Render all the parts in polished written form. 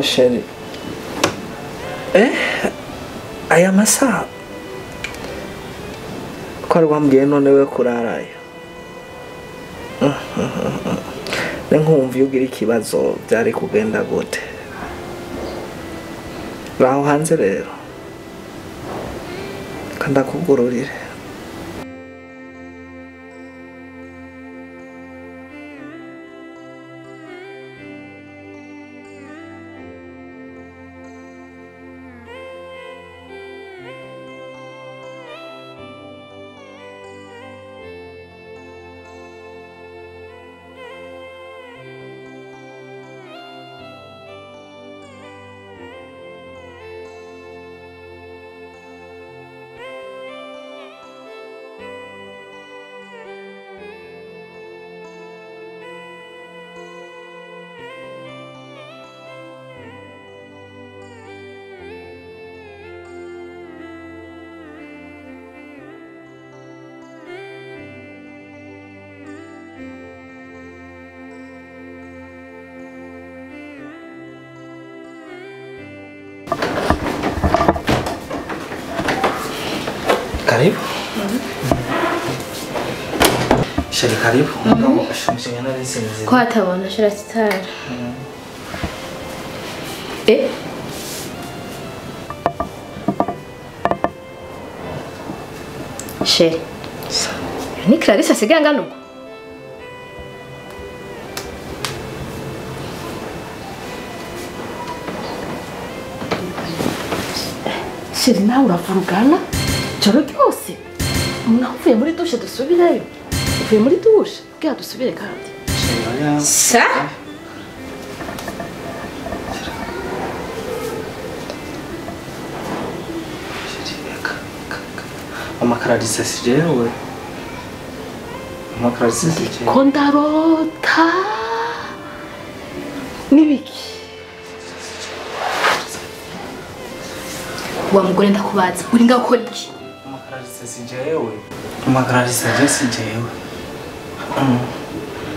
Ego chéri. Aya masaha ko ari wambwiye none we kurarayo. Nkumva iyo ugira ikibazo byari kugenda gute? Raho hanze rero. Kanda kugururire. Karibu. Chéri, karibu. Ko atabona shira sitara. Chéri. Ni Clarisse asigaye angana uko? Chéri, nawe uravurugana? Joro ryose naho uvuye muri dushe dusubireyo, uvuye muri dushe bwira dusubire kandi. Sa? Mama Clarisse si jewe. Mama Clarisse si jewe. Ko ndarota nibiki? Wa mugore ndakubaza uri ngaho ukora iki? Mama Clarisse si jewe. Mama Clarisse je si jewe.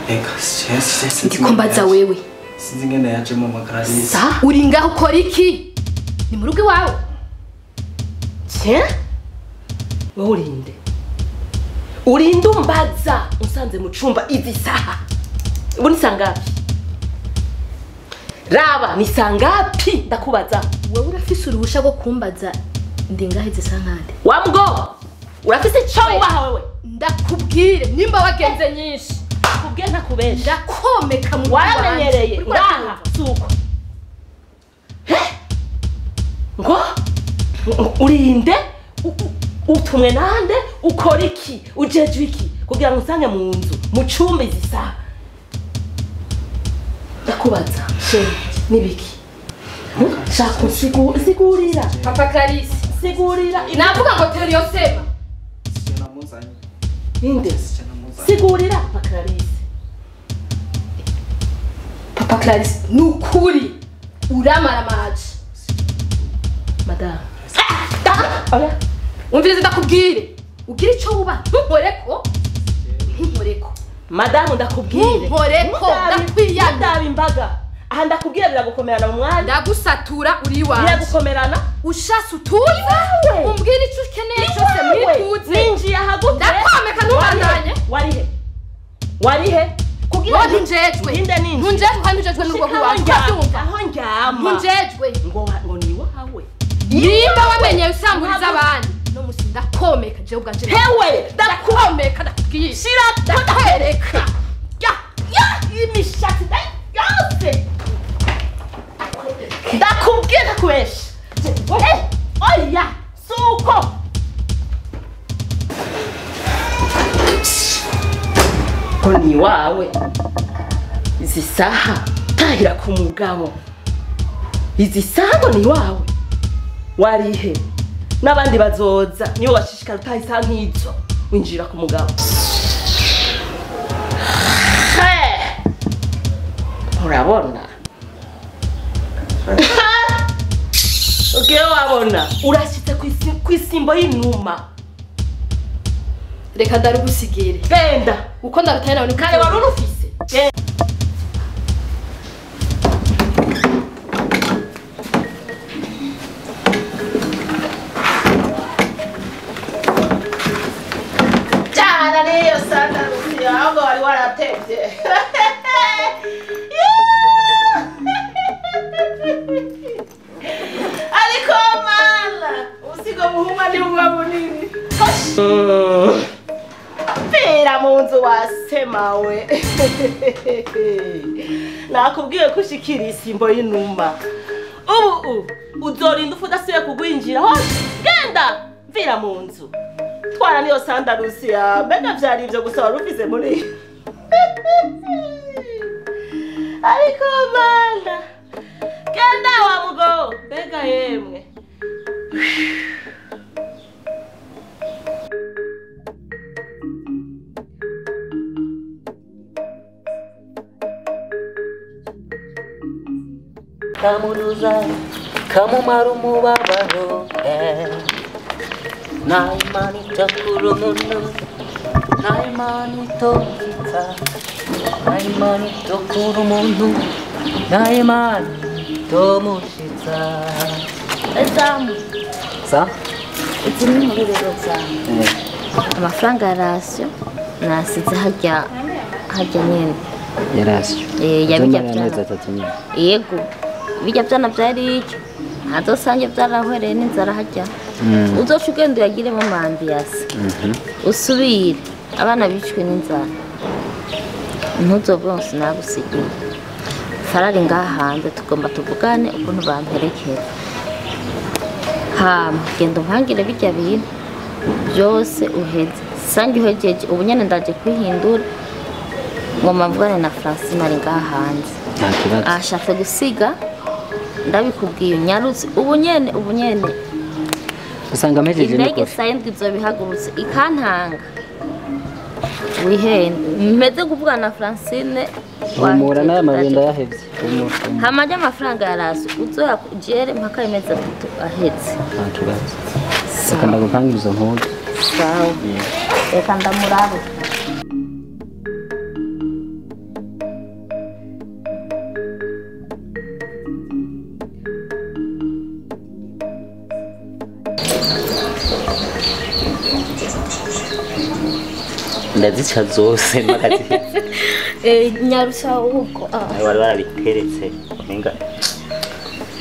Eka si ndiko mbaza wewe. Sinzi ngene yaje Mama Clarisse. Uri ngaho ukora iki? Ni mu rugo iwawe? Tiens? Wowe urinde. Urinde umbaza unsanze mu cumba izi saha. Ubu ni sangapi? Raba ni sangapi ndakubaza. Wewe urafise uruhusha rwo kumbaza ndi ngahe zisa nkande? Wa mugabo urafise ico wubaha wewe? Ndakubwire nimba wagenze nyinshi. Kubwiye ntakubesha. Ndakomeka mu waramenyereye ngaha suko. Ngo urinde utumwe nande ukora iki ujeje iki kugira ngo usange mu nzu mu cumba izisa. Ndakubaza chéri nibiki? Shaka sigurira Papa Clarisse sigurira. Navuga ngo teri yosema. Inde sigurira Papa Clarisse. Papa Clarisse nukuri uramaramaje. Madame. Oya. Umvirize ndakubwire. Ugira ico wuba ntunkoreko. Ntunkoreko. Madame ndakubwire. Ntunkoreko ndakwiyana. Ndaba imbaga. Aha ndakubwira biragukomerana mu mwanya. Ndagusatura uri iwawe. Biragukomerana. Ushase utuze. Umbwire ico ukeneye cyose mwituze. Ninjiye ahagute. Ndakomeka ntubandanye. Warihe? Warihe? Kugira ntunjejwe. Ntunjejwe kandi ujejwe n'ubwo bwawe. Aho ndyama. Ntunjejwe. Ngo ni iwawe. Nimba wamenye usamburiza abandi. No musi ndakomeka je ubwanje. Hewe ndakomeka ndakubwiye. Shira ndakwereka. Ya ya imishatsi yose. Ndakubwiye ndakubesha. Oya suko. Ko ni wawe. Izi saha tahira ku mugabo. Izi saha ngo ni wawe. Warihe? N'abandi bazoza niyo washishikara utahisa nk'izo winjira ku mugabo. Urabona? Okay, wabona. Urashitse kwisimbo y'inuma. Reka ndarugusigire. Genda. Uko ndarutaye nawe ni kare wari urufise. Genda. Yaratevye. Ariko mana, usigo muhuma ni buba bunini. Pera mu nzu wasemawe. Nakubwiye ko ushikira isimbo y'inuma. Ubu uzorinda ufu udasubiye kugwinjira. Genda mvira mu nzu. Twara niyo sandarusiya mbega vyari ivyo gusa wari ufise muri. Ariko mana, genda wa mugo mbega yemwe. Kamunuza kamumara umubabaro nta Imana itakura umuntu, nta Imana itokitsa, nta Imana itokura umuntu, nta Imana itomushitsa. Ezamu sa izi ni inkuru rero zawe. Amafaranga ya rasiyo nasize harya harya nyene. Ya rasiyo yabijya byana yego bijya byana byari iki ntazosange byarahwereye n'inzara harya. Uzoca ugenda uyagiremo mambiyasi usubire abana bicwe n'inzara ntuzovuge ngo sinagusigiye. Farari ngaha hanze tugomba tuvugane ukuntu bamperekera. Hama genda umpangire bijya bintu byose uheze sange uhejeje ubu nyene ndaje kwihindura ngomba mvugane na Francine ari ngaha hanze. Ashatse gusiga ndabikubwiye unyarutse ubu nyene ubu nyene. Usanga mpejeje niko. Indege sayindwi izobihagurutse ikantanga. Wihende meze kuvugana na Francine. Umura nayo mabenda yahevye. Hamaje amafaranga yaraso uzoya jere mpaka imezi 3 ahetse. Nta kibazo. Reka ndagupanga izo mpuzu. Sawa. Reka ndamurabe. Ndazica zose mpakazi. Nyarusa ubwo. Wari warabiteretse ninga.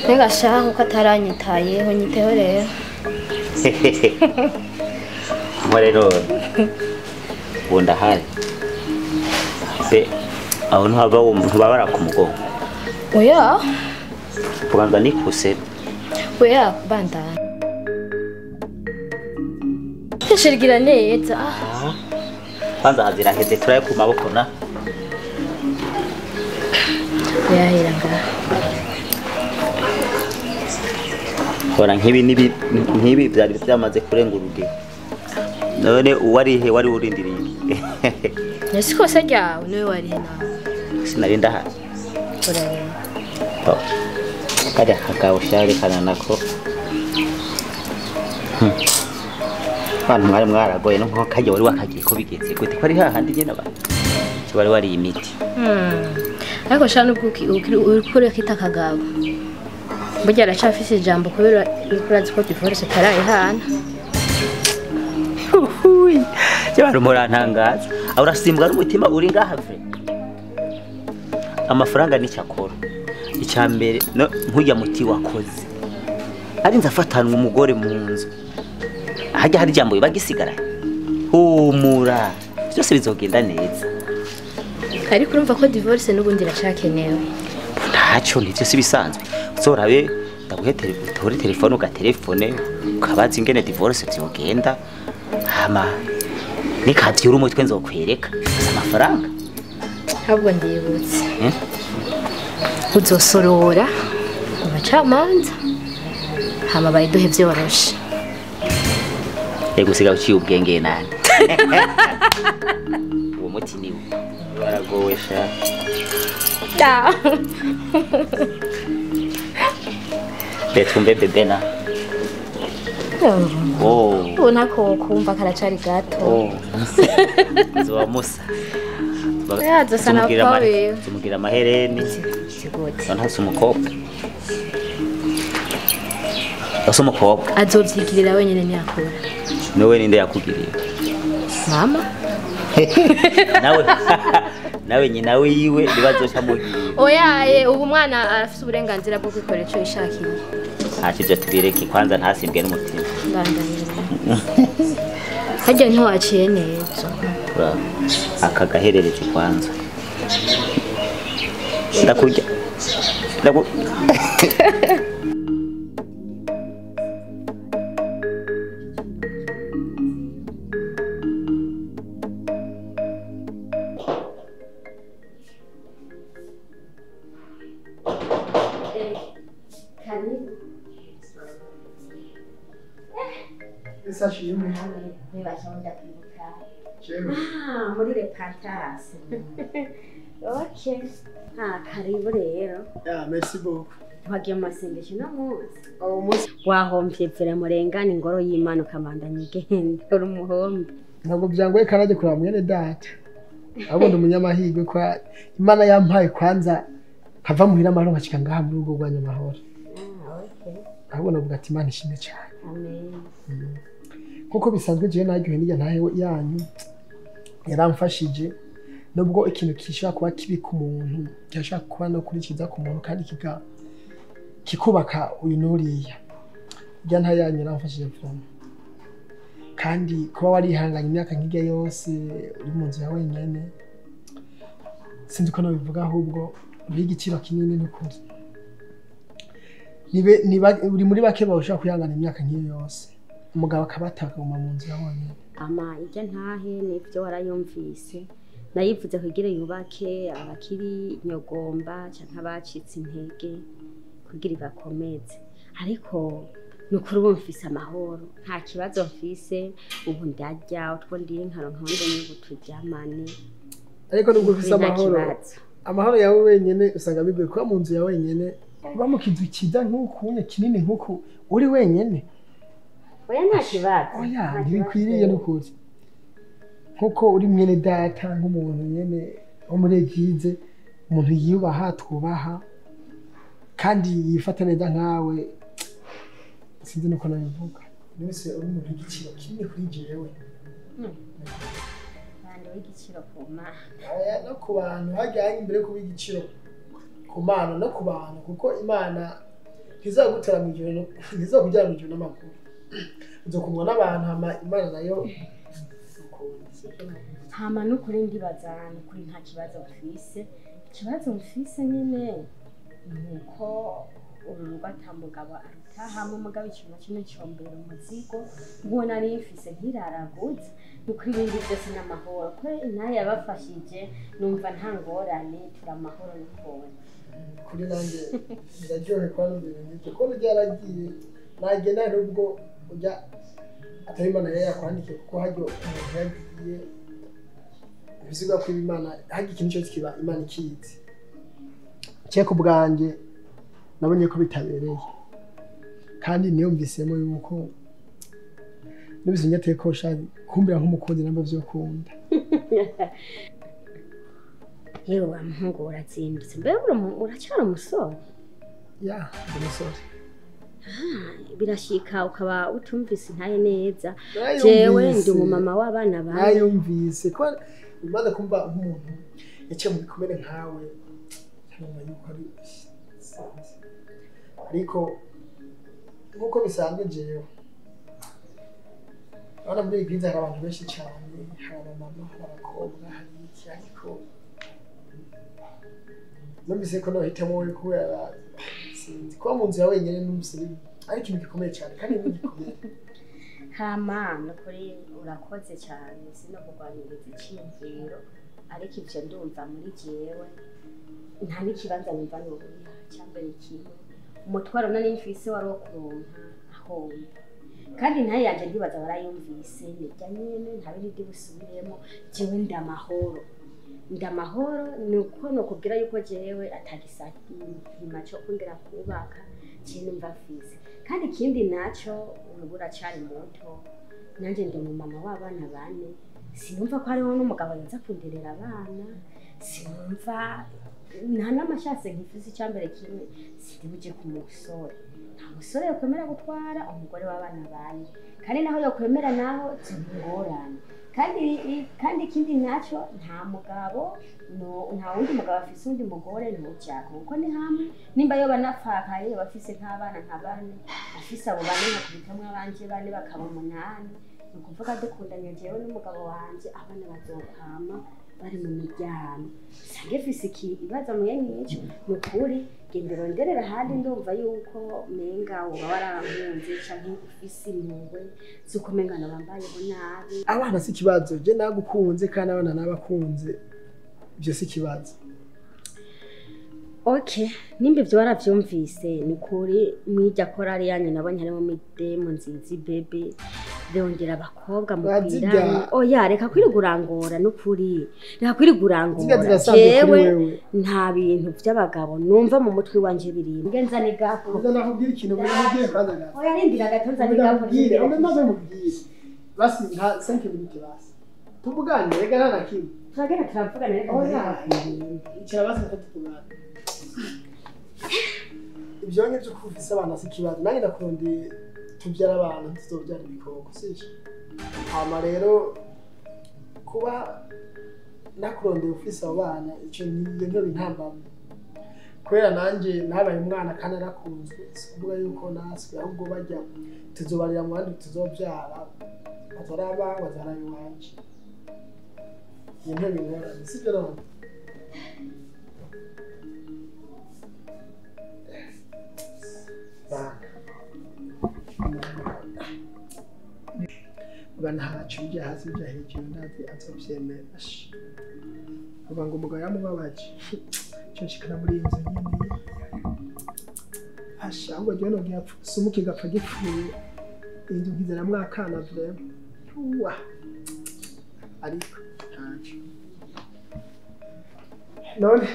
Mbega sha nkuko ataranyitayeho nyiteho rero. Mwe rero ubu ndahari. Be aho ntihava ntubabara ku mugongo. Oya. Kubanza nikuse. Oya bandana. Shirigira neza. Kwanza haziraheze turaye ku maboko na. Yahera ngaha. Hora nkibi nibi nkibi byari byamaze kurenga urugero. None uwarihe wari urindiriye. Nasi kose ryawe niwe warihe nawe. Sinari ndahari. Oh. Kajya kagabo sharekana nako. Abantu mwari mwaragoye no nko kajya wari wakagiye ko bigeze gute ko ari hahandi nyene abantu. Bari wari imiti. Ariko sha nubwo ukuri kita kagabo. Burya aracafise ijambo kubera urazi ko divorce tarayihana. Cyabara murantangaza. Urasimbwa n'umutima uri ngaha vre. Amafaranga ni cyakora. Icyambere no nkujya muti wakoze. Ari nzafatanwa umugore mu nzu. Hajya hari ijambo bibagisigara. Humura. Byose bizogenda neza. Ariko urumva ko divorce n'ubundi iracakenewe. Ntacyo nivyo si bisanzwe. Uzorabe ndaguhe utore telefone ugatelefone ukabaza ingene divorce vyogenda. Hama nikavyura umutwe nzokwereka amafaranga. Ntabwo ndibutse. Uzosorora abacamanza hama bayiduhe vyoroshe. Ego siga uciye ubwenge nani. Uwo muti niwo. Baragowe sha. Da. Betumbe bebe na. Oh. Ubona ko kumva karacari gato. Oh. Zoa musa. Yaza sana pawe. Tumugira amahereni. Sigoti. Ntasi umukobwa. Asa umukobwa. Azovyigirira wenyine ntiyakura. Nowe ninde yakugiriye? Mama. Nawe nawe nyina wiwe nibazoca mugira. Oya, ubu mwana arafise uburenganzira bwo kwikora ico yishakiye. Ntacyo tubireke kwanza ntasimbwe n'umutima. Hajya ntiwaciye neza. Aka gaherereze kwanza. Ndakurya. Ndaku Muri repentance. Okay. Ah, karibu rero. Ya, merci beaucoup. Wagiye mu masengesho no munsi. Awo munsi wahomvye vera murengana ingoro y'Imana ukamandanya igenda uri umuhombe. Ntabwo byangoye karaje kuraba mwene data. Ahubwo ndi umunyamahirwe kwa Imana yampaye kwanza nkava muhira amahoro nkashika ngaha muri urugo rwanyu amahoro. Ah, okay. Ahubwo navuga ati Imana ishimwe cyane. Amen. Kuko bisanzwe jewe naryohe nijya ntahe yanyu yaramfashije nubwo ikintu kishobora kuba kibi ku muntu cyashobora kuba no kuri kiza ku muntu kandi kikubaka uyu nuriya ijya ntahe yanyu yaramfashije vraiment kandi kuba warihanganye imyaka nk'ijya yose uri mu nzu ya wenyine sinzi ko nabivuga ahubwo uriho igiciro kinini n'ukuri uri muri bake bashobora kwihangana imyaka nk'iyo yose umugabo akaba akaguma mu nzu ya wenyine. Ama ijya ntahe nivyo warayumvise nayivuze kugira yubake abakiri nyogomba canke abacitse intege kugira ibakomeze ariko nukuri ubu mfise amahoro nta kibazo mfise ubu ndarya utwo ndiye nkaronka undi n'ubu turyamane ariko nubwo ufise amahoro amahoro yawe wenyene usanga bigoye kuba mu nzu ya wenyene kuba mu kizu kiza nk'uku kinini nk'uku uri wenyene. Oya nta kibazo. Oya ntibikwiriye n'ukuri nkuko uri mwene data nk'umuntu nyene wo muri eglise umuntu yiyubaha twubaha kandi yifata neza nkawe sinzi nuko nabivuga nese uri umuntu w'igiciro kinini kuri jewe. Bandi w'igiciro ku Mana. Oya no ku bantu hajyanye imbere kuba igiciro ku Mana no ku bantu kuko Imana ntizagutera mu ijuru ntizakujyana mu ijuru n'amaguru uzokumwa n'abantu hama Imana nayo ukunda. Hama n'ukuri ndibaza n'ukuri nta kibazo mfise ikibazo mfise nyine nuko uru rugo ata mugabo arutahamo umugabo ikintu kimwe cyombera umuzigo nguwo nari mfise ntiraraguze nukuri ibindi byose n'amahoro ko inaye yabafashije numva nta ngorane turi amahoro n'ukuri kuri nanjye ndaryohe kwa n'ibintu nk'ibyo ko byaragiye nagenda nubwo ujya atari Imana yari yakwandikiye kuko hajyo umuntu yagiye ibisigwa ko Imana hajya ikintu cyose kiba Imana ikizi cye ku bwanjye nabonye ko bitabereye kandi niyumvisemo yuko n'ubizinyateye ko shari kumbira nk'umukunzi namba byo kunda. Yewe wa muhungu uratsimbitse mbe uracyari umusore? Ya, ndi umusore. Birashika ukaba utumvise ntaye neza. Jewe ndi umumama w'abana bane. Nayumvise ko umaze kumva nk'umuntu yaciye mu bikomere nkawe cyangwa yuko ari ariko nkuko bisanzwe jewe abana muri eglise hari abantu benshi cyane hari abamama hari abakobwa hari iki ariko numvise ko nohitamo wowe kubera sinzi kuba mu nzu ya wenyine numvise ari ikintu gikomeye cyane kandi ni gikomeye. Hama nukuri urakoze cyane sino kurwaniriza icyiyumviro ariko ivyo ndumva muri jewe nta n'ikibanza numva n'ubuya cyambere kimwe umutwaro nari mfise wari wo kuronka ahomba kandi ntaye yanje ndibaza barayumvise nirya nyene nta bindi busubiremo jewe ndamahoro ndamahoro nuko nokubwira yuko jewe atagisahima cyo kongera kubaka kintu mva mfise kandi ikindi naco ubu uracari muto nanje ndi umumama w'abana bane sinumva ko hariho n'umugabo yoza kunderera abana sinumva nta n'amashase nkifise icyambere kimwe sindi buje ku musore nta musore yokwemera gutwara umugore w'abana bane kandi naho yokwemera naho zingorane Kandi ikindi naco nta mugabo nta wundi mugabo afise undi mugore ntujako kuko ni hamwe nimba yoba napfakaye yoba afise nk'abana nka bane afise abo bane nkakubitamwo abanje bane bakaba 8 ni ukuvuga dukundanye jewe n'umugabo wanje abana bazokwama bari mu miryango sange mfise ikibazo mwene ico ni ukuri genda uronderera ahandi ndumva yuko menga uba warankunze canke ufise impuhwe z'uko menga nabambayeho nabi. Abana si ikibazo, je nagukunze kandi abana nabakunze, ibyo si ikibazo. Okay, nimba ivyo waravyumvise ni ukuri mwirya korari yanyu nabonye harimo midemu nzizi bebe rongera abakobwa mukwiranye. Oya reka kwirigurangora n'ukuri reka kwirigurangora jewe nta bintu by'abagabo numva mu mutwe wanje birimo. Ngenza ni gapo ndakubwira ikintu mubwiye kwanza gapo. Oya rindira gato nza ni gapo. Ndamaze mubwire basi nka 5 minutes basi tuvugane rega nta nakimwe turagenda turavugana reka. Oya icara basi tuvugane ibyo ngibyo kufisa abana si ikibazo nanjye ndakurondeye tubyara abantu tuzobyara ibikoko sije. Hama rero kuba nakurondeye ufise abo bana ico niyo nto bintambamye kubera nanje nabaye umwana kandi narakunzwe si kuvuga yuko naswe ahubwo bajya tuzobarira mu bandi tuzobyara atari abawe atari iwanje iyo nto bingorane sibyo none. Ntaco bijya hasi bijya hejuru ndazi azovyemera avuga ngo umugabo yamubabaje ico nshikana muri iyi nzu nyene asha ahubwo jewe nogira sumuka igapfa gipfuye inzu nkizeramwo akana vraiment uwa ariko ntaco none.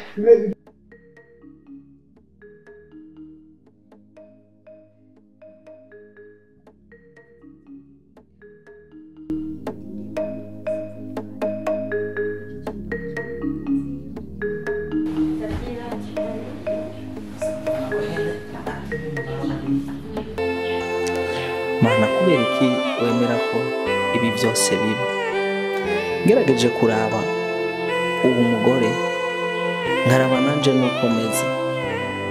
Mana kubera iki wemera ko ibi byose biba? Ngerageje kuraba ubu mugore nkaraba nanje nuko meze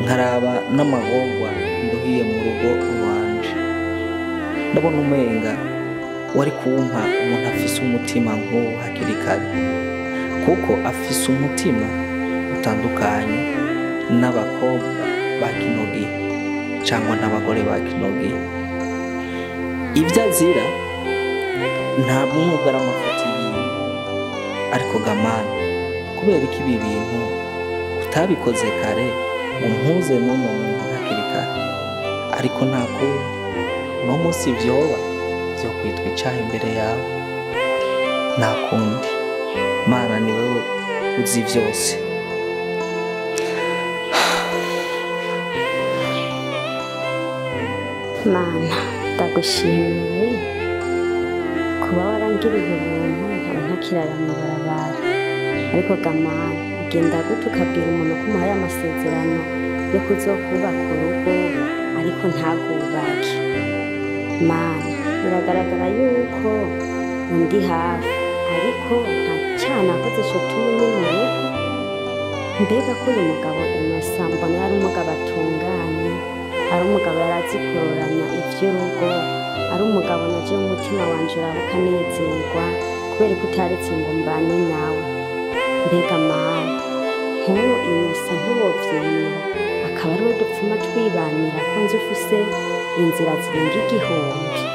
nkaraba n'amagorwa nduhiye mu rugo rwanje ndabona umenga wari kumpa umuntu afise umutima nk'uwo hakiri kare kuko afise umutima utandukanye n'abakobwa ba kino gihe cyangwa n'abagore ba kino gihe. Ibyo azira ntabwo nubwo ari amafuti yiwe ariko gamana kubera ko ibi bintu utabikoze kare umpuze n'uno muntu hakiri kare ariko nta kundi uno munsi vyoba vyo kwitwa icaha imbere yawe nta kundi. Mana ni wewe uzi vyose. Mana ndagushimiye kuba warangiriye ubuntu nkaba ntakirara mw'ibarabara ariko gamana ugenda gute ukabwira umuntu ko umuhaye amasezerano yo kuzokubaka urugo ariko ntagubake. Mana biragaragara yuko undi hafi ariko nta cyaha nakoze cotuma umwe mu rugo. Mbega ko uyu mugabo Innocent mbona yari umugabo atunganye ari umugabo yari azi kurorana ivy'urugo ari umugabo naje umutima wanje urabukanezerwa kubera ko utaretse ngo mbane nawe. Mbega mana nk'ubu Innocent ntiwovyemera akaba ariwe dupfuma twibanira ko nzi ufise inzira zirenga 1000.